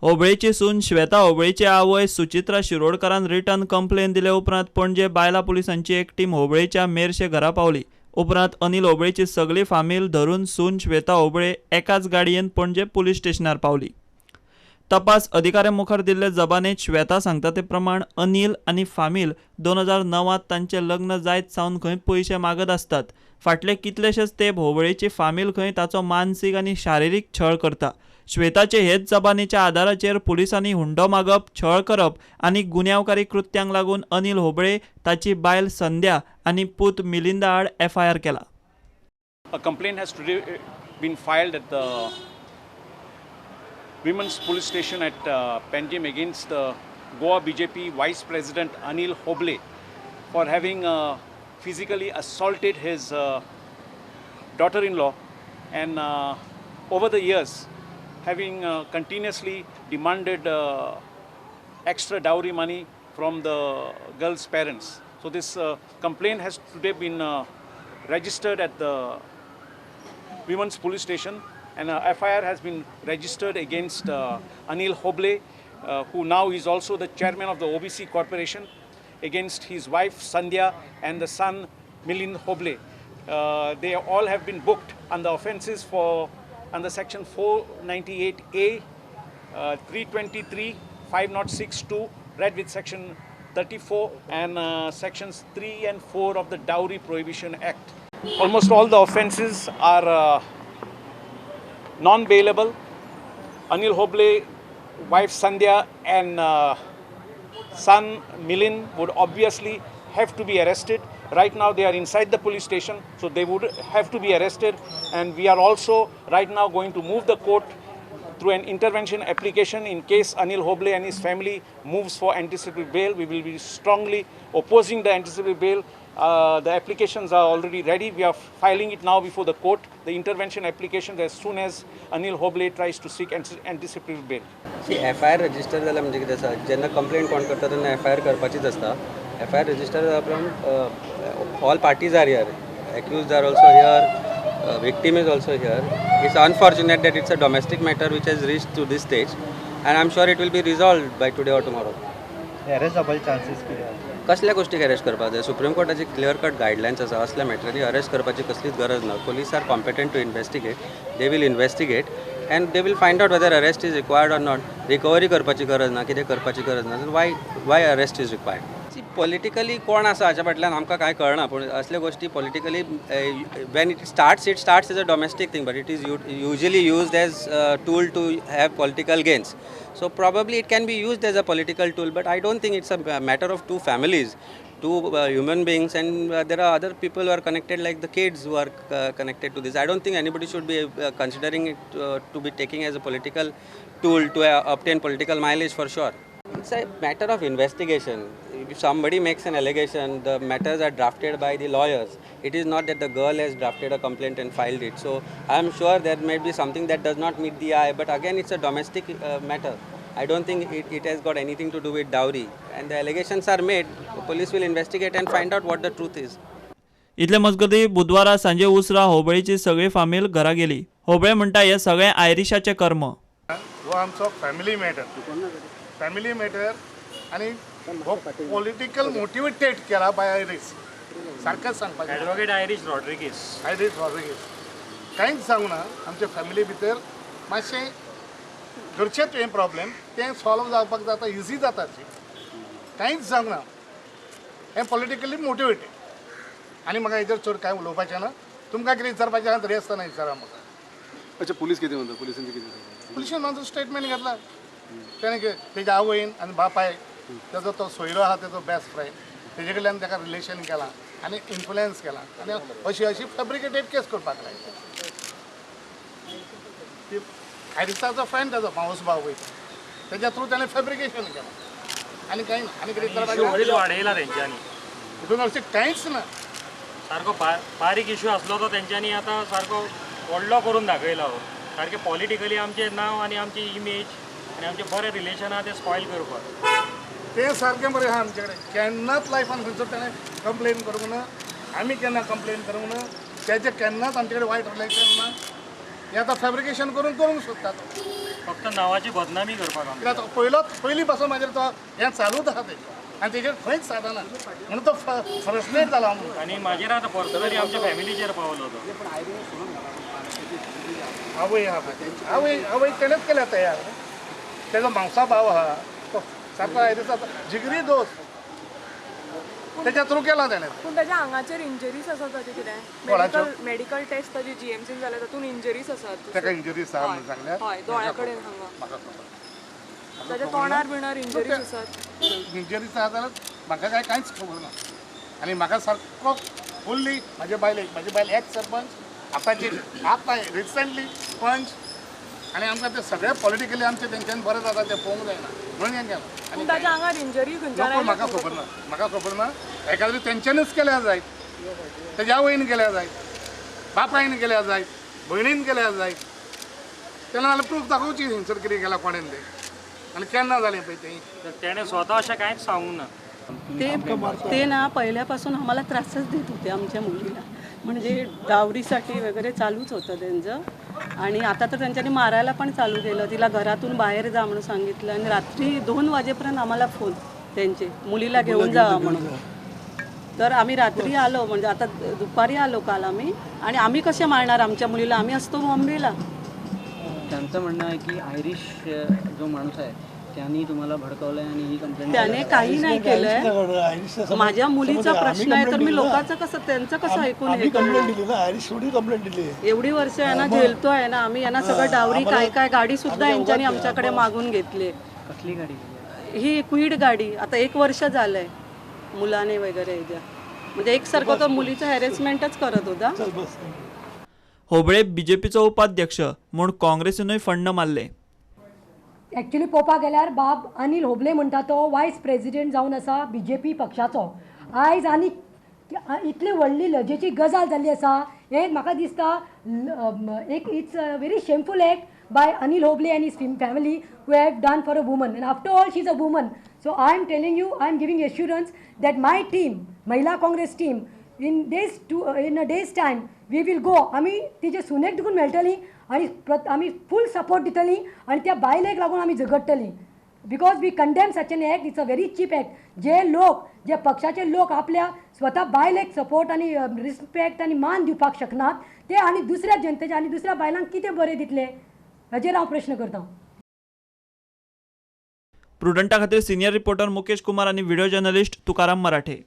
होबळेची सून श्वेता होबळेची आवय Suchitra शिरोडकारान return complain दिले उपरांत पणजे बायला पुलिसांची एक टीम होबळेच्या मेरशे घरा पावली. उपरांत अनिल होबळेची सगळी फामील धरून सून श्वेता होबळे एकाच गाडयेन पणजे पुलीस स्टेशनार पावली. तपास अधिकाऱ्यां मुखार दिल्ले जबानेत श्वेता सांगता ते प्रमाण अनिल आनी फामील 2009 तांचें लग्न जायत सावन खंय पयशे मागत आसतात. फाटले कितलेशेच तेंप होबळेची फामील खंय ताचो मानसीक आनी शारिरीक छळ करता. श्वेताचे हेच जबानीच्या आदाराचेर पुलिसांनी हुंडो मागप, छळ करप आनी गुन्यांवकारी कृत्यांक लागून अनिल होबळे, ताची बायल संध्या आनी पूत मिलिंदा आड एफआयआर केला. A complaint has today been filed at the Women's Police Station at Panjim against the Goa BJP Vice President Anil Hoble for having physically assaulted his daughter-in-law and over the years having continuously demanded extra dowry money from the girl's parents. So this complaint has today been registered at the Women's Police Station and a FIR has been registered against Anil Hoble, who now is also the chairman of the OBC Corporation, against his wife Sandhya and the son Milind Hoble. They all have been booked under offences for under section 498A, 323, 5062, read with section 34 and sections 3 and 4 of the Dowry Prohibition Act. Almost all the offences are non-bailable. Anil Hoble, wife Sandhya and son Milind would obviously have to be arrested. Right now they are inside the police station, so they would have to be arrested, and we are also right now going to move the court through an intervention application in case Anil Hoble and his family moves for anticipatory bail. We will be strongly opposing the anticipatory bail. The applications are already ready. We are filing it now before the court, the intervention applications, as soon as Anil Hoble tries to seek anticipatory bail. See, FIR register जाला म्हणजे कितें आसा, जेन्ना complain कोण करता तेन्ना FIR करपाचीच आसता. FIR register जाल्या उपरांत all parties are here, accused are also here, victim is also here. It's unfortunate that it's a domestic matter which has reached to this stage, and I am sure it will be resolved by today or tomorrow. Arrest जावपाचे chances कितें आसा? कसल्या गोष्टीक arrest करपाक जाय? Supreme कोर्टाची clear cut guidelines आसा, असल्या मॅटरांनी arrest करपाची कसलीच गरज ना. Police are competent to investigate, they will investigate and they will find out whether arrest is required or not. Recovery करपाची गरज ना, कितें करपाची गरज ना. Why arrest is required? Politically कोण आसा हाच्या फाटल्यान आमकां कांय कळना, पूण असल्यो गोश्टी politically when it starts as a domestic thing, but it is usually used as tool to have political gains. So probably it can be used as a political tool, but I don't think it's a matter of two families, two human beings, and there are other people who are connected, like the kids who are connected to this. I don't think anybody should be considering it to be taking as a political tool to obtain political mileage for sure. It's a matter of investigation. If somebody makes an allegation, the matters are drafted by the lawyers. It is not that the girl has drafted a complaint and filed it. So I am sure there may be something that does not meet the eye, but again it's a domestic matter. I don't think it has got anything to do with dowry. And the allegations are made, the police will investigate and find out what the truth is. इतले मजगती बुधवारा सांजे उसरा होबळेची सगळी फामील घरा गेली. होबळे म्हणटा हे सगळें आयरिशाचें कर्म. हो आमचो फॅमिली मॅटर, फॅमिली मॅटर आनी हो पॉलिटिकल मोटिवेटेड केला बाय आयरीस. सारकेंच सांगपाचें. Advocate Irish Rodrigues. Irish Rodrigues कांयच जावंक ना. आमच्या फॅमिली भितर मातशें घरचेंच हें प्रॉब्लेम तें सॉल्व जावपाक जाता, इजी जाता. कांयच जावंक ना, हें पॉलिटिकली मोटिवेटेड. आनी म्हाका हेजेर चड कांय उलोवपाचें ना. तुमकां कितें विचारपाचें आहा तरी आसतना विचारा म्हाका. अच्छा, पुलीस कितें म्हणटा? पुलिसांचें कितें? पुलिशेन म्हाजो स्टेटमेंट घेतला. तेणें तेज्या आवयन आनी बापाय, तेजो तो सोयरो आहा तेजो बेस्ट फ्रेंड, तेजे कडल्यान ताका रिलेशन केलां आनी इन्फ्लुयन्स केला आनी अशी अशी फेब्रिकेटेड केस करपाक लायता. ती आयरिसाचो फ्रेंड तेजो मावस भाव वयता, तेज्या थ्रू तेणें फेब्रिकेशन केलां आनी कांय ना. आनी कितें विचारपाचें? वाडयला तेंच्यांनी हितून अशें कांयच ना. सारको बारीक इशू आसलो तो तेंच्यांनी आतां सारको व्हडलो करून दाखयला. हो सारकें पॉलिटिकली आमचें नांव आनी आमची इमेज आनी आमचें बरें रिलेशन आहा तें स्पॉयल करपाक. तें सारकें बरें आहा. आमचे कडेन केन्नाच लायफान खंयचो तेणें कंप्लेन करूंक ना, आमी केन्ना कंप्लेन करूंक ना, तेजें केन्नाच आमचे कडेन वायट रिलेशन ना. हें आतां फेब्रिकेशन करून करूंक सोदता तो. फक्त नावाची बदनामी करपाक. कित्याक पयलो पयलीं पासून म्हाजेर तो हें चालूच आसा तेजें आनी तेजेर खंयच सादना म्हणून तो फ्रस्ट्रेट जाला. आनी म्हाजेर आतां पर्सनली आमच्या फॅमिलीचेर पावलो तो. आवय आहा, आवय आवय तेणेच केल्या तयार. तेजो मावसा भाव आहा तो सारको आयरिसा जिगरी दोस्त, तेच्या थ्रू केला तेणें. पूण ताच्या आंगाचेर इंजरीज आसात ताचे कितें मेडिकल टेस्ट ताजी जीएमसीन जाल्या तातूंत इंजरीज आसात. ताका इंजरीज आसा म्हणून सांगल्या. हय, दोळ्या कडेन हांगा म्हाका खबर. ताच्या तोंडार बिणार इंजरीज आसात. इंजरीज आसा जाल्यार म्हाका काय कांयच खबर ना. आनी म्हाका सारको फुल्ली म्हाजे बायलेक, म्हाजी बायल एक्स सरपंच आतांची, आतां रिसंटली पंच, आनी आमकां ते सगळे पॉलिटिकली आमचे तेंच्यान बरें जाता तें पळोवंक जायना म्हणून हें केलां. आनी ताच्या आंगार इंजरी खंयच्यान नको, म्हाका खबर ना, म्हाका खबर ना. एखाद्री तेंच्यांनीच केल्या जायत, तेज्या आवयन केल्या जायत, बापायन केल्या जायत, भयणीन केल्या जायत, तेन्ना जाल्यार प्रूफ दाखोवची थंयसर कितें केलां कोणेन तें आनी केन्ना जालें पळय तें. तेणें स्वता अशें कांयच सांगूंक ना. ते ना पहिल्यापासून आम्हाला त्रासच देत होते आमच्या मुलीला, म्हणजे डावरीसाठी वगैरे चालूच होतं त्यांचं. आणि आता तर त्यांच्यानी मारायला पण चालू केलं, तिला घरातून बाहेर जा म्हणून सांगितलं. आणि रात्री 2 वाजेपर्यंत आम्हाला फोन त्यांचे, मुलीला घेऊन जा म्हणून. तर आम्ही रात्री आलो, म्हणजे आता दुपारी आलो काल आम्ही. आणि आम्ही कसे मारणार आमच्या मुलीला, आम्ही असतो बॉम्बेला. त्यांचं म्हणणं आहे की आयरिश जो माणूस आहे त्यांनी तुम्हाला भडकवलंय आणि ही कंप्लेंट. त्याने काही नाही केलंय. माझ्या मुलीचा प्रश्न आहे तर मी लोकांचं कसं त्यांचं कसं ऐकून हे करणार. एवढी वर्ष यांना झेलतो आहे ना आम्ही, यांना सगळं डावरी काय काय गाडी सुद्धा यांच्यानी आमच्याकडे मागून घेतली. कसली गाडी? ही क्विड गाडी. आता 1 वर्ष झालंय मुलाने वगैरे, म्हणजे एकसारखं तो मुलीचं हॅरेसमेंटच करत होता. होबळे बीजेपीचो उपाध्यक्ष म्हूण काँग्रेसीनूय फंड मारले. एक्चुअली पळोवपाक गेल्यार बाब अनिल होबले म्हणटा तो वायस प्रेजिडेंट जावन आसा बी जे पी पक्षाचो. आयज आनी इतली व्हडली लजेची गजाल जाल्ली आसा हें म्हाका दिसता एक it's a very shameful act by Anil Hoble and his family who have done for a woman, and after all she is a woman. So I am telling you, I am giving assurance that my team, Mahila Congress team, in days to in a day's time we will go. आमी तिचे सुनेक देखून मेळटली आनी आमी फूल support दितली आनी त्या बायलेक लागून आमी झगडटली. Because we condemn such an act, it's a very cheap act. जे लोक जे पक्षाचे लोक आपल्या स्वता बायलेक सपोर्ट आनी रिस्पेक्ट आनी मान दिवपाक शकनात ते आनी दुसऱ्या जनतेचे आनी दुसऱ्या बायलांक कितें बरें दितले हाजेर हांव प्रश्न करता. प्रुडंटा खातीर सिनियर रिपोर्टर मुकेश कुमार आनी व्हिडिओ जर्नलिस्ट तुकाराम मराठे.